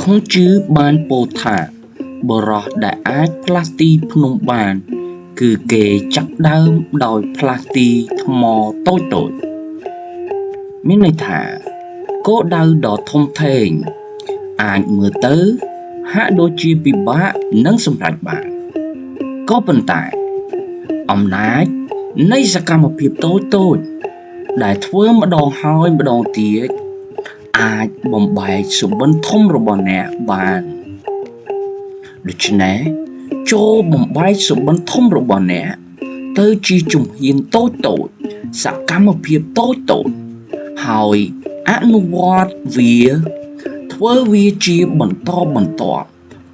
ខុងជឺបានពោលថាបុរសដែលអាចផ្លាស់ទីភ្នំបាន គឺគេចាប់ដើមដោយផ្លាស់ទីថ្មតូចៗមានន័យថាគោលដៅដ៏ធំធេងអាចមើលទៅហាក់ដូចជាពិបាកនឹងសម្រេចបានក៏ប៉ុន្តែអំណាចនៃសកម្មភាពតូចៗដែលធ្វើម្ដងហើយម្ដងទៀតអាចបំបែកសុបិនធំរបស់អ្នកបានដូច្នេះចូលបំបែកសុបិនធំរបស់អ្នកទៅជាជំហានតូចៗសកម្មភាពតូចៗហើយអនុវត្តវាធ្វើវាជាបន្តបន្ទាប់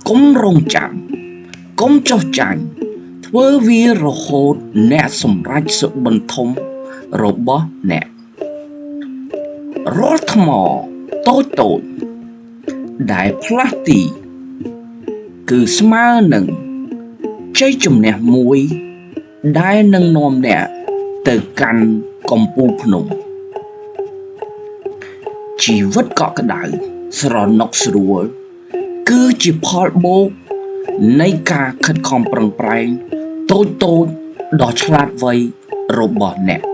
កុំរងចាំកុំចុះចាញ់ធ្វើវារហូតអ្នកសម្រេចសុបិនធំរបស់អ្នករាល់ថ្មតូចៗដែលផ្លាស់ទីគឺស្មើនឹងជ័យជំនះមួយដែលនឹងនាំអ្នកទៅកាន់កំពូលភ្នំជីវិតកក់ក្ដៅស្រណុកស្រួលគឺជាផលបូកនៃការខិតខំប្រឹងប្រែងតូចៗដ៏ឆ្លាតវៃរបស់អ្នក។